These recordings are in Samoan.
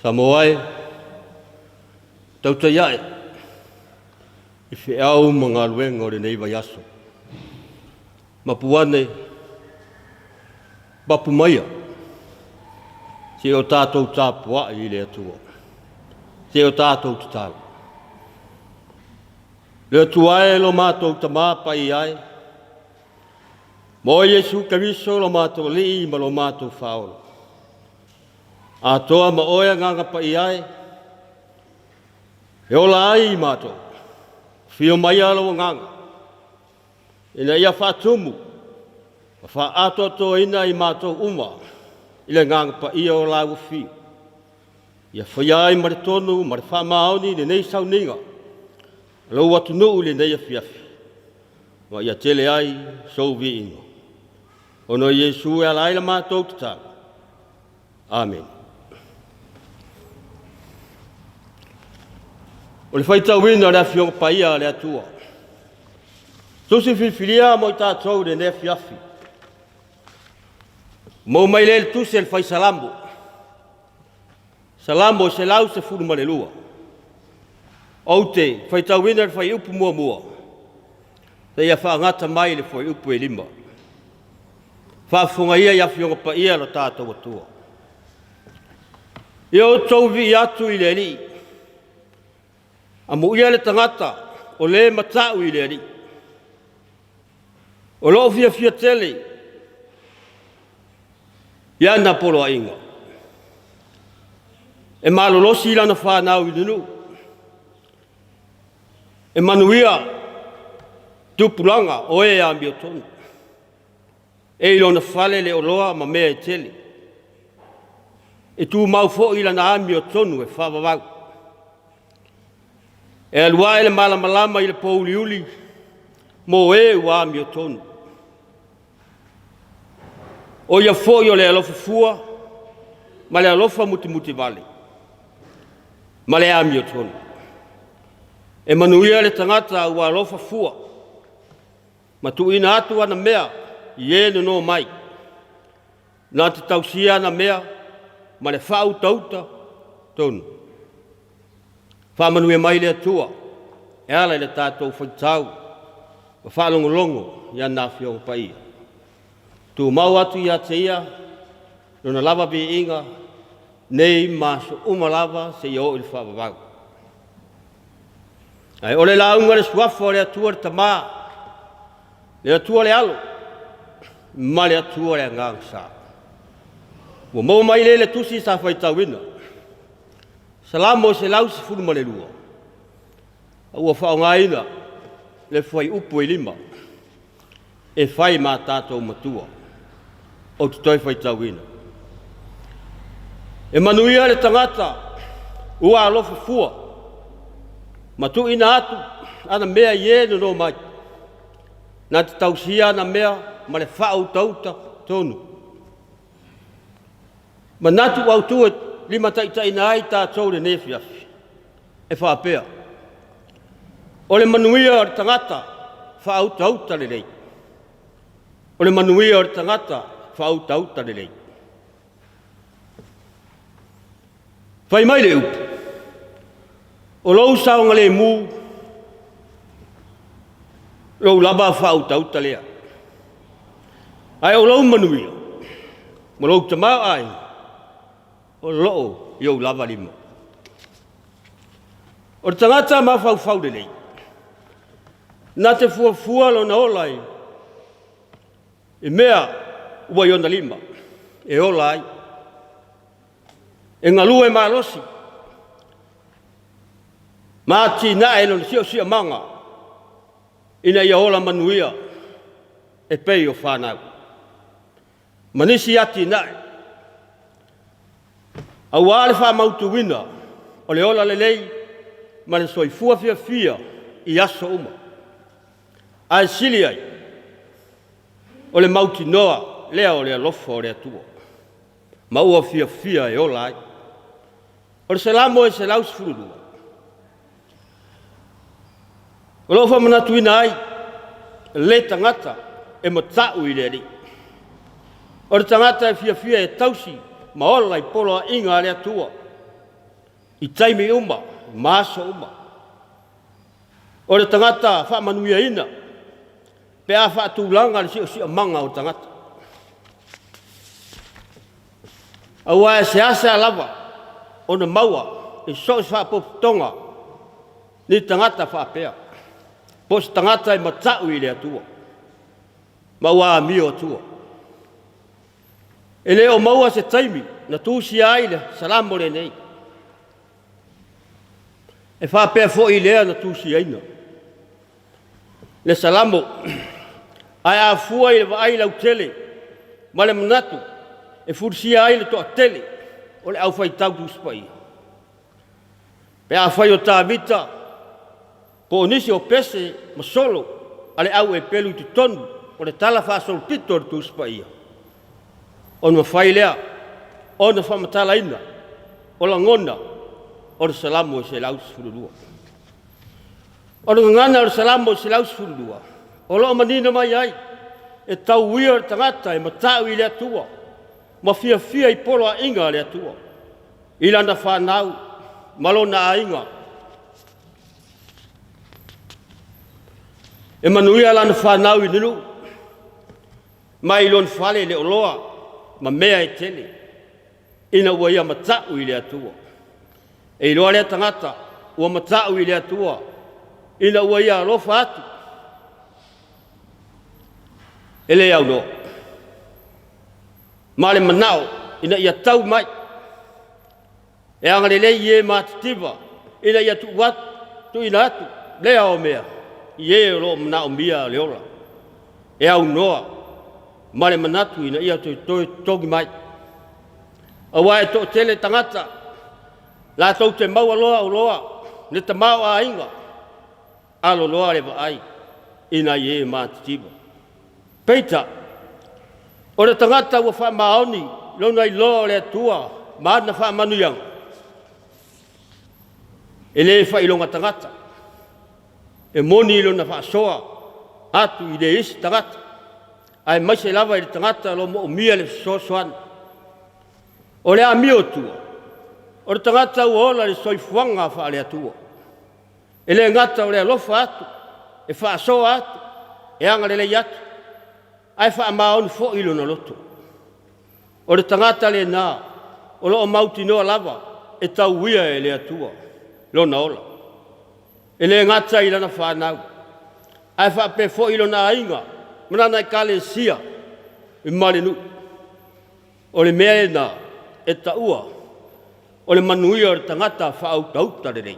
Samoa e, tautai ae i feau ma galuega o lenei vaiaso. Mapu ane, mapu maia, se o tatou tapuai i le Atua, se o tatou tatalo. Le Atua e lo matou Tama Paia e, mo Iesu Keriso lo matou Alii ma lo matou Faaola. Atoa ma oe Agaga Paia e, e ola ai i matou, fio maia lou Agaga, ina ia faatumu ma faaatoatoaina i matou uma i le Agaga Paia o la ua fio. Ia faia ai ma le tonu ma le faamaoni lenei sauniga a lou atunuu i lenei afiafi, ma ia tele ai sou viiga. Ona o Iesu e ala ai la matou tatalo. Amene. O le faitauina o le Afioga Paia a le Atua. Tusi filifilia mo i tatou i lenei afiafi. Maua mai lea i le tusi a le Fai Salamo. Salamo 112. Ou te faitauina le fuaiupu muamua seia faagata mai le fuaiupu e 5. Faafofoga ia i Afioga Paia lo tatou Atua. Ia outou vivii atu i le Alii, amuia le tagata o le matau i le Alii. O loo fiafia tele i ana poloaiga. E malolosi lana fanau i le nuu. E manuia tupulaga o e amiotonu. E i lona fale le oloa ma mea e tele. E tumau foi lana amiotonu e faavavau. E alu ae le malamalama i le pōuliuli mo e ua amiotonu. O ia foi o le alofa fua ma le alofa mutimutivale ma le amiotonu. E manuia le tagata ua alofa fua ma tuuina atu ana mea i e nono mai. Na te tausia ana mea ma le faautauta tonu. Faamanuia mai le Atua e ala i le tatou faitau ma faalogologo i ana Afioga Paia. Tumau atu ia te Ia Lona lava viiga nei ma aso uma lava seia oo i le faavavau. Ae o le lauga le suafa o le Atua le Tama, le Atua le Alo, ma le Atua le Agaga Sa. Ua maua mai lea le tusi sa faitauina, Salamo 112, a ua faaaogaina le fuaiupu e 5 e fai ma tatou matua. Ou te toe faitauina. E manuia le tagata ua alofa fua ma tuuina atu ana mea i e nono mai, na te tausia ana mea ma le faautauta tonu. Manatu autu e limataitaiina ai tatou i lenei afiafi, e faapea, o le manuia o le tagata faautauta lelei. O le manuia o le tagata faautauta lelei. Fai mai le upu, o lou saogalemu, lou lava faautauta lea. Ae o lou manuia ma lou tamaoaiga, o loo i ou lava lima. O le tagata mafaufau lelei, na te fuafua lona ola i mea ua i ona lima e ola ai. E galue malosi ma atinae lona siosiomaga ina ia ola manuia e pei o fanau ma nisi atinae aua le faamautuina o le ola lelei ma le soifua fiafia i aso uma. Ae sili ai, o le mautinoa lea o le alofa o le Atua, ma ua fiafia e ola ai. O le Salamo e 112, o lo o faamanatuina ai le tagata e mata'u i le Alii. O le tagata e fiafia e tausi ma ola i poloaiga a le Atua. I taimi uma ma aso uma. O le tagata faamanuiaina pe a faatulaga le siosiomaga o le tagata. Aua e seasea lava ona maua i so o se faapotopotoga ni tagata faapea, po o se tagata e mata'u i le Atua ma ua amio atua. E le o maua se taimi na tusia ai le Salamo lenei. E faapea foi lea na tusiaina le Salamo, ae a fua i le vaai lautele ma le manatu e fulisia ai le toatele o le aufaitau Tusi Paia, pe afai o Tavita po o nisi o pese ma solo a le au Eperu i totonu o le talafaasolopito o le Tusi Paia, ona mafai lea ona faamatalaina o lagona o le Salamo e 112. O le gagana o le Salamo 112, o lo o manino mai ai, e tau ia o le tagata e matau i le Atua ma fiafia i poloaiga a le Atua i lana fanau ma lona aiga. E manuia lana fanau i le nuu, mai lona fale le oloa ma mea e tele, ina ua ia mata'u i le Atua. E iloa lea tagata ua mata'u i le Atua ina ua ia alofa atu e le aunoa ma le manao ina ia tau mai e agalelei i e matitiva ina ia tuu atu, tuuina atu lea o mea i e o lo o manaomia le ola e aunoa ma le manatu ina ia toe totogi mai. Aua e toatele tagata latou te maua loa oloa le tamaoaiga, alo loa le vaai i nai e matitiva. Peitai, o le tagata ua faamaoni lona iloa o le Atua ma ana faamanuiaga, e le faailoga tagata, e moni lona faasoa atu i le isi tagata, aemaise lava i le tagata o lo o moomia le fesoasoani. O le amiotua, o le tagata ua ola i le soifuaga faale-Atua. E le gata o le alofa atu, e faasoa atu, e agalelei atu, ae faamaoni foi lona loto. O le tagata lena o lo o mautinoa lava e tauia e le Atua lona ola. E le gata i lana fanau, ae faapea foi lona aiga ma lana Ekalesia ma le nuu. O le mea lena e taua o le manuia o le tagata faautauta lelei.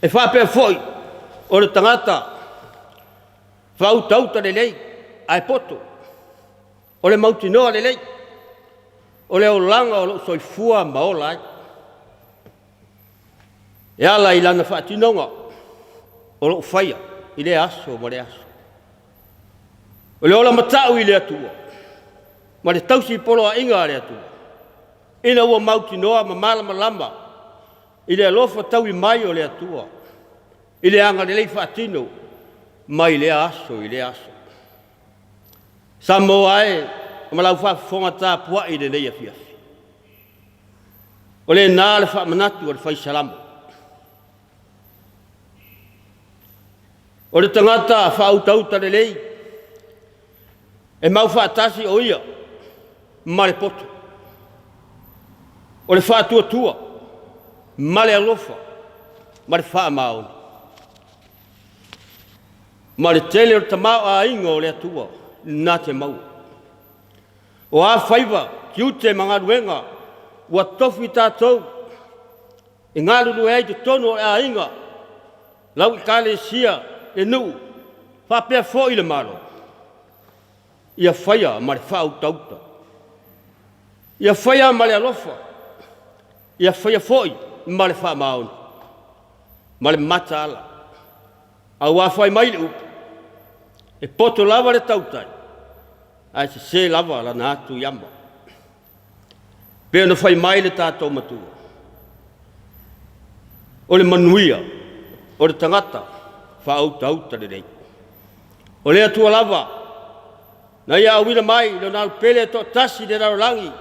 E faapea foi o le tagata faautauta lelei ae poto, o le mautinoa lelei, o le olaga o lo o soifua ma ola ai, e ala i lana faatinoga o lo o faia i lea aso ma lea aso. O le ola matau i le Atua ma le tausi poloaiga a le Atua, ina ua mautinoa ma malamalama i le alofa taui mai o le Atua i le agalelei faatino mai lea aso i lea aso. Samoa e ma lau faafofoga tapuai i lenei afiafi, o lena le faamanatu a le Fai Salamo. O le tagata faautauta lelei, e mau faatasi o ia ma le poto. O le faatuatua ma le alofa ma le faamaoni. Ma le tele o le tamaoaiga o le Atua na te maua. O a faiva, tiute ma galuega ua tofi tatou e galulue ai i totonu o le aiga, lau Ekalesia, le nuu, faapea foi le Malo, ia faia ma le faautauta, ia faia ma le alofa, ia faia foi ma le faamaoni ma le mataala. Aua fai mai le upu, e poto lava le tautai, ae sese lava lana atu i ama. Pei ona fai mai le tatou Matua, o le manuia o le tagata faautauta lelei. O le Atua lava na ia auina mai Lona Alo Pele e toatasi i le lalolagi.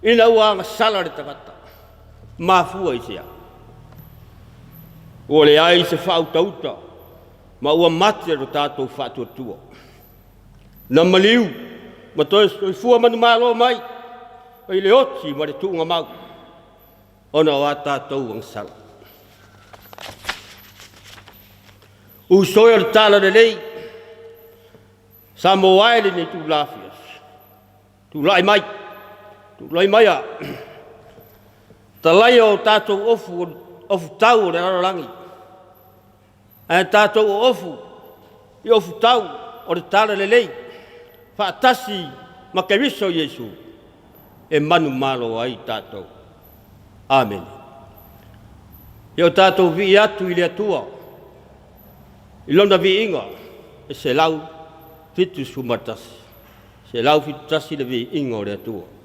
Ina ua agasala le tagata, mafua i se a? Ua leai se faautauta ma ua mate lo tatou faatuatua. Na maliu ma toe soifua manumalo mai i le oti ma le tuugamau ona o a tatou agasala. Uso e o le Talalelei, Samoa e i lenei itula afiafi, tulai mai, tulai maia, talaia o tatou ofu, ofutau o le lalolagi, ae tatou oofu i ofutau o le talalelei faatasi ma Keriso Iesu e manumalo ai tatou. Amene. Ia o tatou vivii atu i le Atua i Lona viiga e 171. 171 le viiga o le Atua.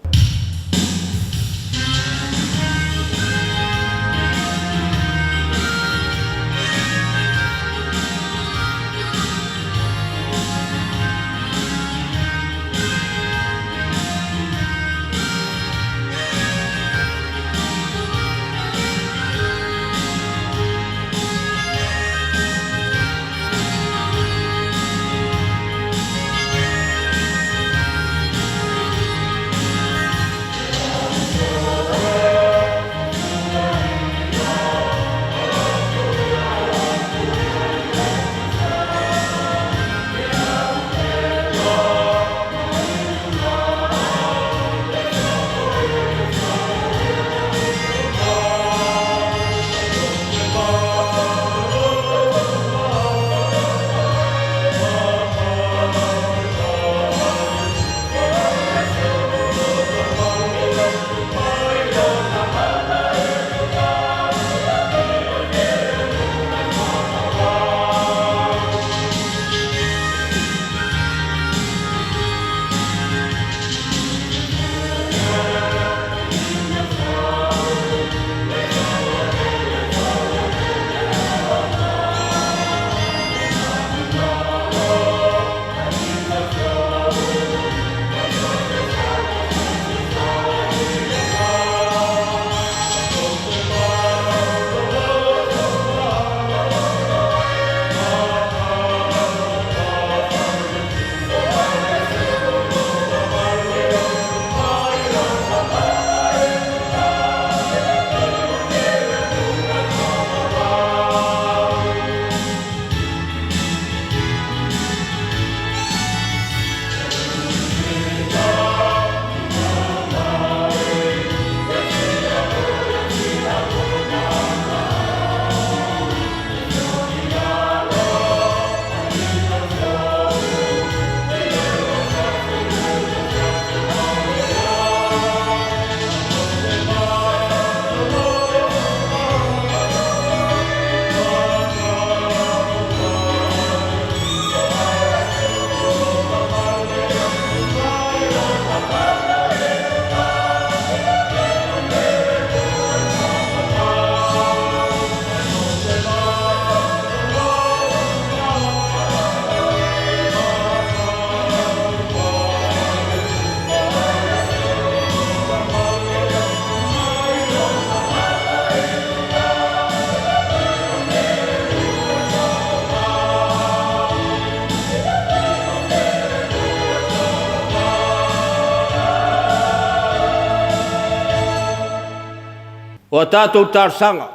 O a tatou talosaga,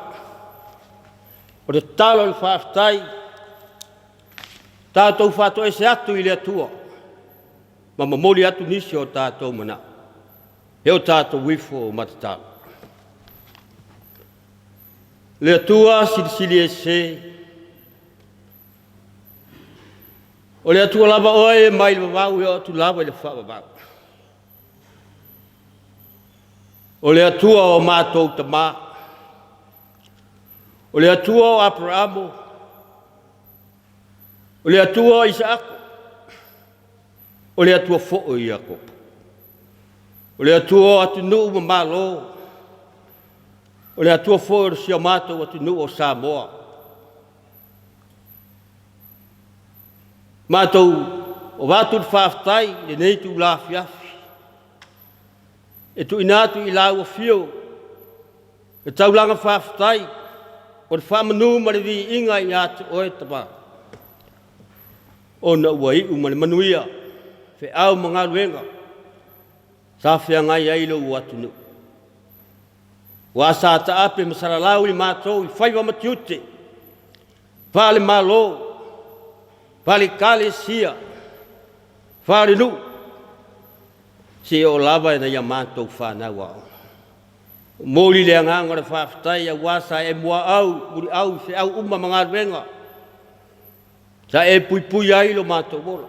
o le tatalo o le faafetai, tatou faatoese atu i le Atua ma momoli atu nisi o tatou manao e o tatou ifo ma tatalo. Le Atua Silisili Ese, o le Atua lava Oe mai le vavau e oo atu lava i le faavavau. O le Atua o matou tama, o le Atua o Aperamo, o le Atua o Isaako, o le Atua foi o Iakopo, o le Atua o atunuu ma Malo, o le Atua foi o si o matou atunuu o Samoa. Matou avatu le faafetai i lenei itula afiafi. E tuuina atu i lau afio le taulaga faafetai o le faamanu ma le viiga ia te oe Tama, ona ua iu ma le manuia feau ma galuega sa feagai ai lou atunuu. Aua sa taape ma salalau i matou i faiva ma tiute, faale-Malo, faale-Ekalesia, faale-nuu, seia oo lava i nai a matou fanau aoga. Momoli le agaga o le faafetai aua sa e muaau muliau i feau uma ma galuega sa e puipui ai lo matou ola.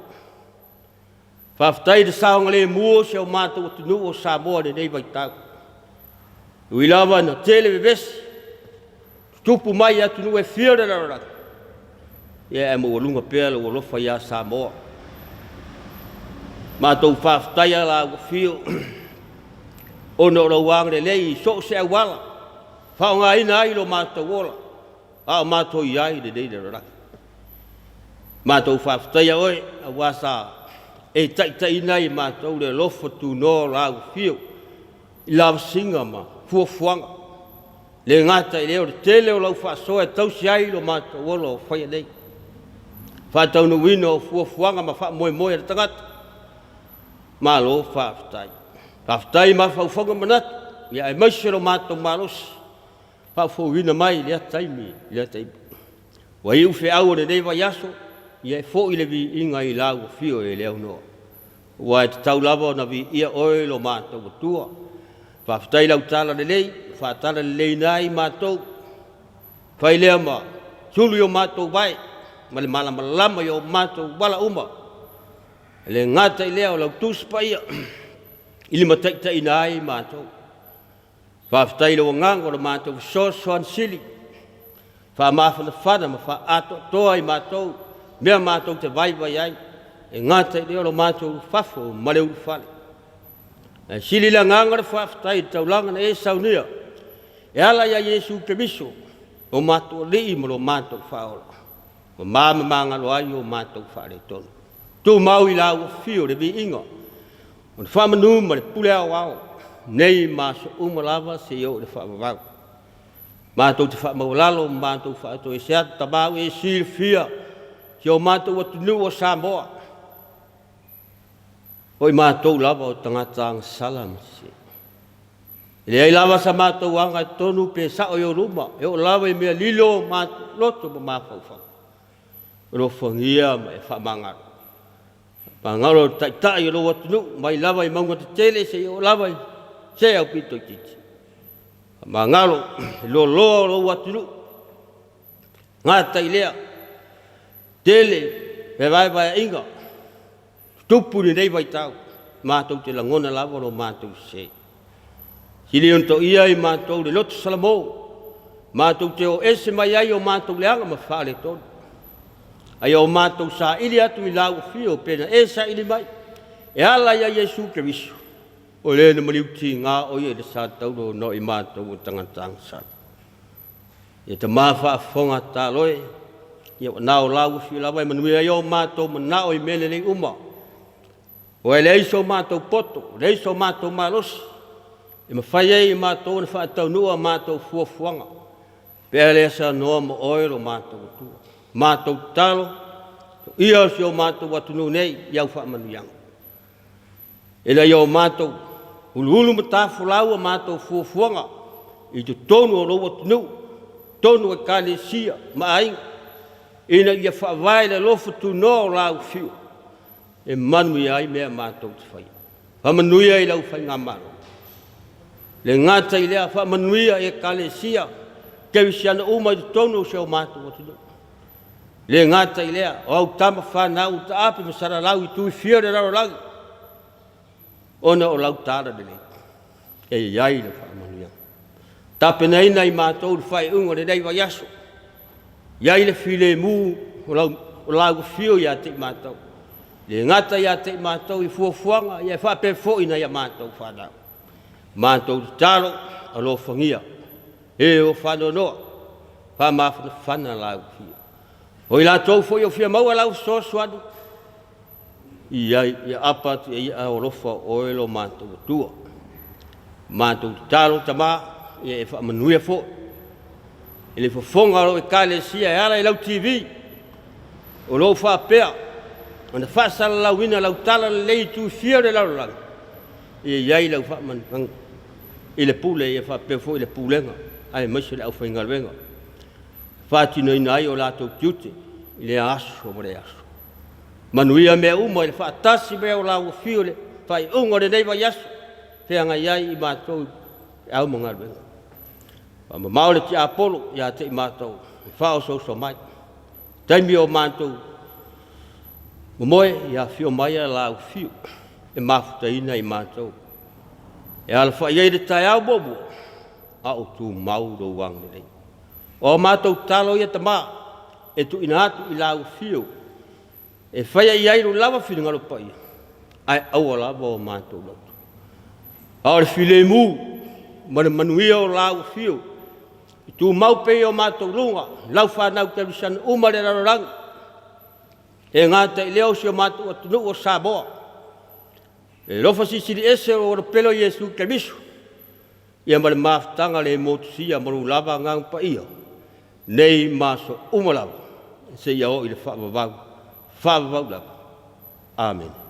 Faafetai i le saogalemu o si o matou atunuu o Samoa i lenei vaitau. E ui lava ina tele vevesi, tutupu mai i atunuu e fia o le lalolagi, ia ae maualuga pea lou alofa ia Samoa. Matou faafetaia lau afio ona o lou agalelei i so o se auala, faaaogaina ai lo matou ola a o matou i ai i lenei lalolagi. Matou faafetaia oe aua sa e taitaiina ai e matou le alofa tunoa o lau afio i lavasiga ma fuafuaga. Le gata i lea o le tele o lau faasoa e tausi ai lo matou ola o faia nei. Faataunuuina o fuafuaga ma faamoemoe a le tagata. Malo faafetai. Faafetai i mafaufauga ma manatu, ia aemaise lo matou malosi faafouina mai i lea taimi i lea taimi. Ua iu feau o lenei vaiaso, ia e foi le viiga i lau afio e le aunoa. Aua e tatau lava ona viia oe lo matou Atua. Faafetai i lau talalelei, ua faatalaleileina ai matou. Fai lea ma sulu i o matou vae ma le malamalama i o matou ala uma. E le gata i lea o lau Tusi Paia i limataitaiina ai matou. Faafetai i lou agaga o le matou fesoasoani sili, faamafanafana ma faaatoatoa i matou mea matou te vaivai ai, e gata i lea o lo matou ulufafo ma le ulufale. Ae sili le agaga o le faafetai i le taulaga na e saunia e ala ia Iesu Keriso, lo matou Alii ma lo matou Faaola, ua mamamagalo ai o matou faaletonu. Tumau i lau afio le viiga o le faamanu ma le pule aoao, nei ma aso uma lava seia oo i le faavavau. Matou te faamaualalo ma matou faatoese atu, Tama ua e silafia si o matou atunuu o Samoa, o i matou lava o tagata agasala ma sese. E leai lava sa matou agatonu pe sao i ou luma, e oo lava i mea lilo o matou loto ma mafaufau. Alofagia ma e faamagalo. Faamagalo le Taitai o lou atunuu, mai lava i mauga tetele seia oo lava i se aupito itiiti. Faamagalo le loaloa o lou atunuu. Gata i lea, tele fevaevaeaiga tutupu i lenei vaitau, matou te lagona lava lo matou sese. Sili ona toia i matou le loto salamo, matou te o ese mai ai o matou leaga ma faaletonu. A ia o matou saili atu i lau afio pe na e saili mai e ala ia Iesu Keriso, o le na maliu tiga o ia i le sa tauro ona o i matou o tagata agasala. Ia tama faafofoga tatalo e, ia ua na o lau afio lava e manuia ai o matou manao i mea lelei uma. Ua e leai so matou poto, leai so matou malosi e mafai ai e matou ona faataunuu a matou fuafuaga pe a le saunoa ma oe lo matou Atua. Matou tatalo, ia si o matou atunuu nei i au faamanuiaga. Ina ia o matou uluulu ma tafolau a matou fuafuaga i totonu o lou atunuu, totonu o Ekalesia ma aiga, ina ia faavae i le alofa tunoa o lau afio e manuia ai mea matou te faia. Faamanuia i lau faigamalo. Le gata i lea, faamanuia i Ekalesia Kerisiano uma i totonu o si o matou atunuu. Le gata i lea, o au tama fanau taape ma salalau i itu e fia o le lalolagi, ona o lau talalelei e i ai le faamanuiaga. Tapenaina i matou le faaiuga o lenei vaiaso, i ai le filemu o lau afio ia te i matou. E le gata ia te i matou i fuafuaga, ia faapea foi i nai a matou fanau. Matou tatalo, alofagia e o faanoanoa, faamafanafana lau afio. O i latou foi o fia maua lau fesoasoani, ia apa atu i ai aao alofa o oe lo matou Atua. Matou tatalo Tama, ia e faamanuia foi i le fofoga o lou Ekalesia e ala i lau TV, o lo o faapea ona faasalalauina lau talalelei i itu e fia o le lalolagi, ia i ai lau faamanuiaga i le pule ia faapea foi le pulega aemaise le aufaigaluega e faatinoina ai o latou tiute i lea aso ma lea aso. Manuia mea uma i le faatasi mai o lau afio i le faaiuga o lenei vaiaso e feagai ai i matou i feau ma galuega. Faamamao le tiapolo ia te i matou e faaosooso mai. Taimi o matou momoe, ia afio mai lau afio e mafutaina i matou. E alafai ai le taeao muamua a o tumau lou agalelei. O a matou tatalo ia Tama e tuuina atu i lau afio e faia i ai lou lava finagalo paia, ae aua lava o matou loto, a o le filemu ma le manuia o lau afio e tumau pea i o matou luga, lau fanau kerisiano uma i le lalolagi, e le gata i lea o si o matou atunuu o Samoa. Le alofa silisili ese o lou Alo pele o Iesu Keriso, ia ma le mafutaga le motusia ma lou lava Agaga Paia, nei ma aso uma lava, seia oo i le faavavau, faavavau lava. Amene.